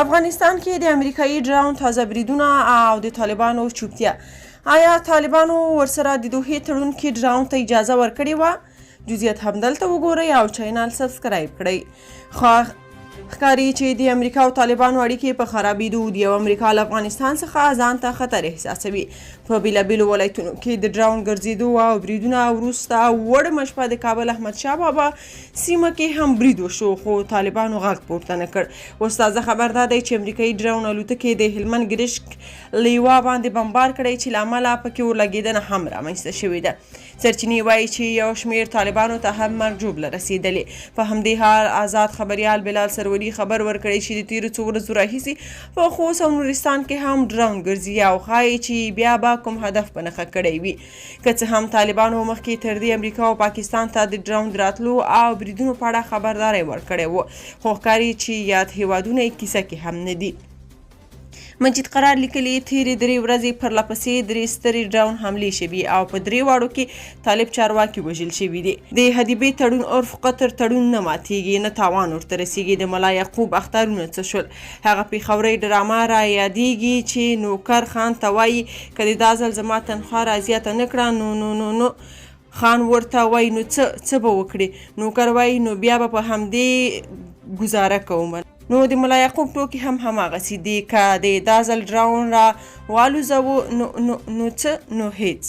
افغانستان کې د امریکایي ډراون تازه بریدونه او د طالبانو چوپتیا. آیا طالبانو ورسره د دوحې تړون کې ډراون ته اجازه ورکړې وه؟ جزئیات همدلته وګورئ او چینل سبسکرایب کړئ. ښکاري چې د امریکا او طالبانو اړیکې په خرابېدو دي او امریکا له افغانستان څخه ځان ته خطر احساسوي. په بېلابېلو ولایتونو کې د ډراون ګرځېدو او بریدونه وروسته وړمه شپه د کابل احمدشاه بابا سیمه کې هم برید وشو، خو طالبانو غږ پورته نه کړ. اوس تازه خبر دا دی چې امریکایي ډراون الوتکې د هلمند ګرشک لیوا باندې بمبار کړی چې له امله پکې اورلګېدنه هم رامنځته شوې ده. سرچینې وایي چې یو شمېر طالبانو ته هم مرګ ژوبله رسېدلې. په همدې حال ازاد خبریال بلال سروري خبر ورکړی چې د تېرو څو ورځو راهیسې په خوست او نورستان کې هم ډرون ګرځي او ښایي چې بیا به کوم هدف په نښه کړی وي. که څه هم طالبانو مخکې تر دې امریکا او پاکستان ته د ډرون د راتلو او بریدونو په اړه خبرداری ورکړی و، خو ښکاري چې یاد هېوادونه یې کیسه کې هم نه دي. مجید قرار لیکلي، تېرې درې ورځې پرله پسې درې سترې ډرون حملې شوي او په درې واړو کې طالب چارواکي وژل شوي دي. د حدیبې تړون عرف قطر تړون نه ماتیږي، نه تاوان ورته رسیږي. د ملا یعقوب اخطارونه څه شول؟ هغه پېښورۍ ډرامه را یادیږي چې نوکر خان ته وایي که دې دا ځل زما تنخوا را زیاته نه کړه نو نو نو نو خان ورته وایي نو څه څه به وکړې؟ نوکر وایي نو بیا به په همدې ګوزاره کوم. نو د ملا یعقوب ټوکې هم هماغسې دي، که دې دا ځل ډراون را والوزوو نو نو نو څه؟ نو هیڅ.